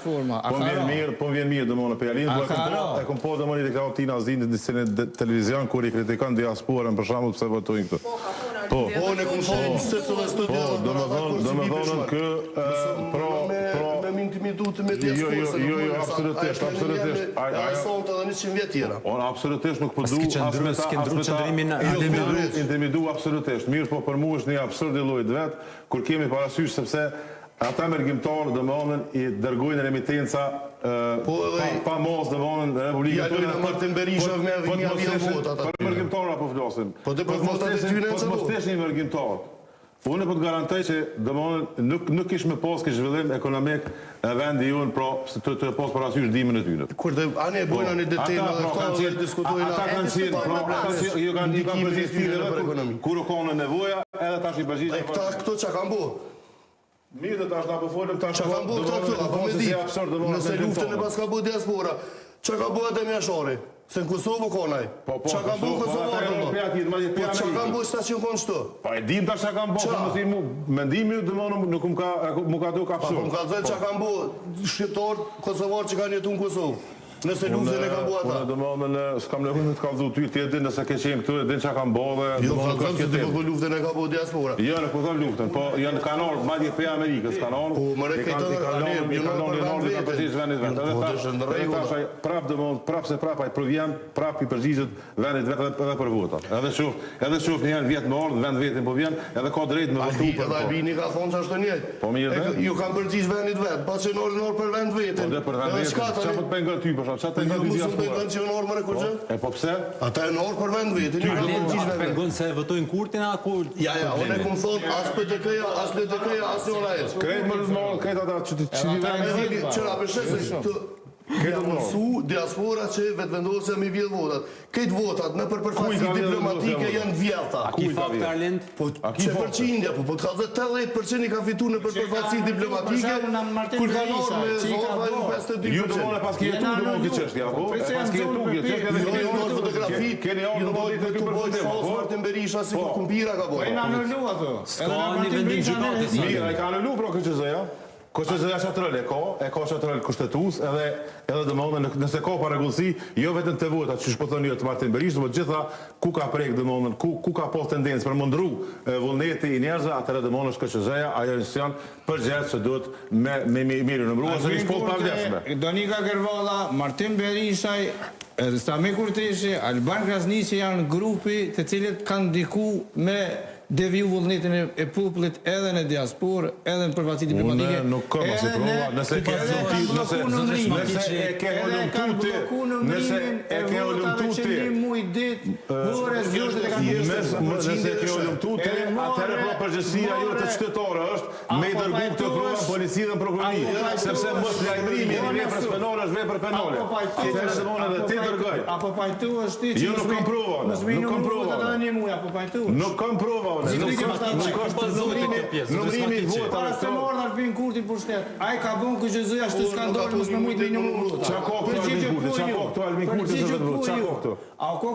platforma, a Po ka më vjen ra? mirë, po më vjen mirë domethënë për Alin, A po e ka kom pa, ra? e kom pa domethënë i deklaratë Tina Aziz në disa në televizion kur i kritikon diasporën për shembull pse votojnë këtu. Po. Po, unë e kom thonë se të dhe Po, domethënë, domethënë kë pra pra me më intimidu të me Jo, jo, diasporë se nuk jo, jo, mundem, sa- absolutisht, ajo është absolutisht. menimi Ai- jem, ajo- Edhe sonte edhe 100 vjet tjera. Unë absolutisht nuk po du s'ke as qëndru- me ta, s'ke as ndru me ta qëndrimin intimidu, intimidu absolutisht. Mirë, po për mua është një absurd i llojit vet, kur kemi parasysh sepse ata mërgimtarë domethënë i dërgojnë remitenca ë, Po, edhe- pa, pa mos domethënë në Republikën Ja, tonë. lojna po- Martin Berisha po- me po të mja mos vjedh ishin- votat aty. Për mërgimtarë apo flasim. Po, dhe për të mos votat e ishin- tyre Po të që mos do. ishin mërgimtar. Unë po të garantoj që domethënë nuk nuk kish me pas kishë zhvillim ekonomik e vendi jonë, pra se të të pas parasysh dimën e tyre. Kur të ani e bojna një Ata detem edhe pra këto kanë edhe qenë, diskutojna. ata kanë qenë, pra ata qenë, ju kanë ju kanë Ndikimin e përgjigj tyre tyre për edhe kur, ekonomi. kur u kanë nevoja, edhe tash i përgjigjen. E këta këto çka kanë bo? Mirë, dhe tash na po folim tash. Çka kanë bo këta këtu? Apo me Si ditë? absurd domethënë. Nëse luftën e pas ka bo diaspora, çka ka bo Adem Jashari? Se në Kosovë u kon ai. Po, po, Çka kanë bo Kosovë, po, ata Kosovarët? janë do? pe atje, madje pe Po çka kanë Amerikës. bo këta që janë kon këtu? Po e dim tash çka kanë bërë, Qa? po mos i mu mendimi ju domethënë nuk më ka më ka duk Po absurd. më kallzoj çka kanë bo shqiptar, kosovar që kanë jetuar në Kosovë. Nëse luftën e kanë bo ata. Unë domethënë s'kam nevojë me të kallzu ty, ti e din nëse ke qenë këtu, e din çka kanë bërë dhe Jo, domethënë kallzoj është se kjo ti po temë. thu luftën e ka bo diaspora. Jo, nuk po them luftën, po janë kanë ardhur madje prej Amerikës, kanë ardhur. Po, më re, i kanë këtë i kanë ani, lënë, i jo, kanë për lënë vend Leonardit, kanë vetin. përgjigj vendit vet. Jo, Edhe po, tash, është në edhe rregull, tash ai prap domthon, prap se prap ai provjen, prap i përgjigjet vendit vet edhe, edhe për votat. Edhe shoh, edhe shoh një herë vjet më ardh, vend vetin po vjen, edhe ka drejt me votu Albi, për edhe po. Albini ka thonë që ashtu njëjtë. Po, mirë, E, dhe? Ju kanë përgjigj vendit vet, pas që në orë për vend Po vetin. dhe për vend Edhe vetin. çka Çka tani? po të pengon ty për shkak? Çka të Jo, pengon ty mos më diaspora? pengon që në orë më kurrë. E po pse? Ata janë orë për vend vetin, ju kanë Arlind, përgjigj a të vendit. pengon se e votojnë Kurtin a ku Ja, ja, unë e problemi? kum thonë as PDK-ja, as LDK-ja, as njëra e. Krejt më më krejt ata që ti që ti ata vjen. janë Edhe pa. që ra peshe se të Këtë ja të mundësu diaspora që vetëvendosja mi vjedh votat. Këtë votat në për Kuj përfaqësi ka vjedhë diplomatike votat? janë vjedhta. A ki Kuj ka fakt vjedhë? Arlind? Po A ki që fakte? përqindja, po po të kallzoj 80% i ka fitu në për përfaqësi diplomatike, Për shembull, na Martin kur kanë Berisha, orë me që i ka zorra bo. 52%. Ju domone pas ke jetu Jena domon anulu. këtë çështje apo? Po, E pse pas janë ke jetu zonë këtë për çështje dhe Jo, keni jo, ardhur fotografi, Keni ardhur jo, domon te të ky boj përfundim. fals po? Martin Berisha si Po. kur kumpira ka Po boj. i na anulu ato. S'ka Edhe na një Martin vendim Berisha gjykate, ne e sa. di. Mirë, ai ka anulu pra KQZ-ja. KQZ-ja çfarë rol e ka? E ka çfarë rol kushtetues edhe edhe domethënë në- nëse ka parregullsi, jo vetëm te votat, siç po thonë jo të Martin Berishës, por të gjitha ku ka prek domethënë, ku ku ka pas tendencë për mundru e, vullneti i njerëzve, atëherë domethënë është KQZ-ja, ajo institucion përgjegjës që duhet me me me mirë numëruar se Albin është punë Kurti, pavlefshme. Donika Gërvalla, Martin Berishaj, edhe Sami Kurteshi, Alban Krasniqi janë grupi të cilët kanë ndiku me deviju vullnetin e, e popullit edhe në diasporë, edhe në përfaqësi diplomatike. Unë nuk kam asnjë edhe prova, në- nëse ke edhe zoti, kanë nëse blloku numërimin. nëse e ke Edhe hulumtu kanë ti, blloku nëse numërimin e ke votave hulumtu që ti, një muaj ditë, hore zgjodhet e kanë Nëse nëse e ke hulumtu ti, Edhe more- atëherë pra përgjegjësia jote more- qytetare është me i Apo dërgu këtë prova në pajtohesh- polici dhe në prokurori, Apo pajtohesh- sepse mos lajmërimi i një veprës Apo penale është vepër penale. Apo pajtohesh- Atëherë domethënë edhe apo ti pajtohesh- dërgoj. Apo pajtohesh ti që Jo, mos nuk me- kam prova, unë. Mos me Nuk kam numëru prova, votat unë. edhe një muaj, apo pajtohesh. Nuk kam prova unë. Nuk Zotri është nuk është Bazohet numërimi, kjo pjesë, zotri numërimi i Smatiqi. votave. Para se këto- më ardh Albin Kurti në pushtet, ai ka bën KQZ-ja shtë Unë nuk skandal ka mos me punë mujt me një numëru muaj vota. Qa ka këtu Albin Përgjigje Kurti? po Qa ju. ka këtu Albin Kurti Përgjigje se vetë po vot? Qa ju. ka këtu? A ka.